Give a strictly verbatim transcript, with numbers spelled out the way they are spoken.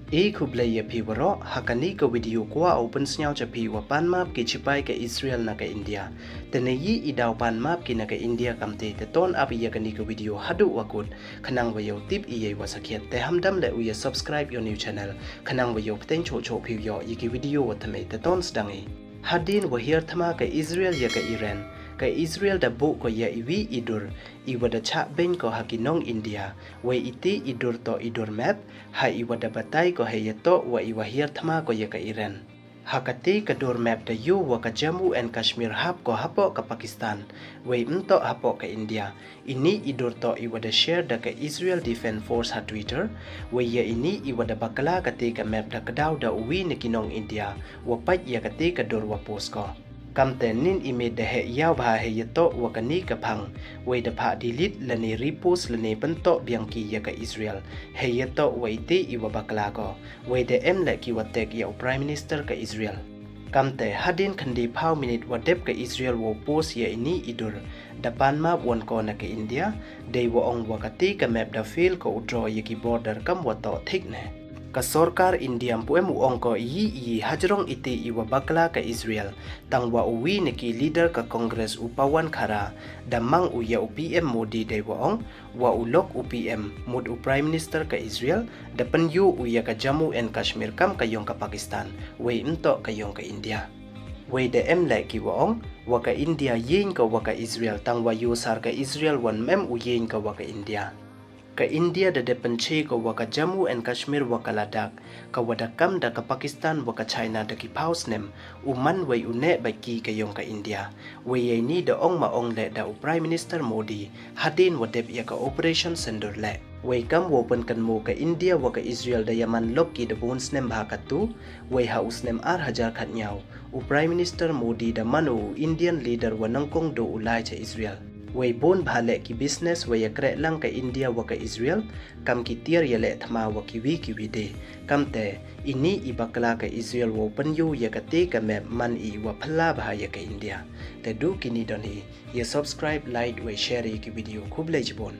E khublei ya phi waroh, ha kani ka video kwah u pynsngew cha phi wa pan map ki chipai ka Israel na ka India. Te ne i i daw pan map ki na ka India kamte, te ton ap ya kani ka video haduh wa kut, khnang wa yoh tip i ya i wa sakhiat. Te ham dam leh u ya subscribe ya u new channel, khnang wa yoh pteng choh choh phi u yoh ya ki video wa thymme. Te ton sdang i. Hadien wa hiar thma ka Israel ya ka Iran, ka Israel da buh ko ya i wi i dur, i wa da chah beng ko ha ki nong India, wei iti i dur toh i dur map, ha i wa da batai ko hei ya toh wa i wa hiar thma ko ya ka Iran. Ha kati ka dur map da yoh wa ka Jammu and Kashmir hap ko hapoh ka Pakistan, wei mtoh hapoh ka India. Ini i dur toh i wa da share da ka Israel Defense Force ha Twitter, wei ya ini i wa da bakla kati ka map da kdaw da u wi na ki nong India, wa pait ya kati ka dur wa post ko. Kamte nin i miet da heh yaw bha hei ya toh wa kani ka phang, wei da phah delete lane repost lane pyntoh biang ki ya ka Israel, hei ya toh wa iti i wa bakla ko, wei da em leh ki wa tag ya u Prime Minister ka Israel. Kamte hadien khyndai phaw minit wa dep ka Israel wow post ya ini i dur, da pan map wan ko na ka India, dei wa ong wa kati ka map da fail ko u draw ya ki border kam wa toh thik ne. Ka sorkar India ym pu em u ong ko i i hajrong iti i wa bakla ka Israel, tang wa u wi na ki leader ka Congress u Pawan Khera, da mang u ya u P M Modi dei wa ong, wa u lok u P M, mut u Prime Minister ka Israel, da pynyoh u ya ka Jammu and Kashmir kam ka yong ka Pakistan, wei mtoh ka yong ka India. Wei da em leh ki wa ong, wa ka India yeng ko wa ka Israel, tang wa yoh sar ka Israel wan mem u yeng ko wa ka India. Ka India da dep pynche ko wa ka Jammu and Kashmir wa ka Ladakh, ka wa da kam da ka Pakistan wa ka China da ki phaw snem, u man wei u neh bait ki ka yong ka India. Wei ya ini da ong ma ong leh da u Prime Minister Modi, hadien wa dep ya ka Operation Sindoor leh. Wei kam wow pynkynmaw ka India wa ka Israel da ya man lok ki da bun snem bha katu, wei ha u snem ar hajar khatnyaw, u Prime Minister Modi da man u Indian leader wa nyngkong duh u lai cha Israel. Wei bun bha leh ki business wa ya kreh lang ka India wa ka Israel, kam ki tiar ya leh thma wa ki wi ki wi de. Kamte, ini i bakla ka Israel wow pynyoh ya kati ka map man i wa phylla bha ya ka India. Te du kini don hi, ya subscribe, like, wei share ya ki video. Khublei chibun.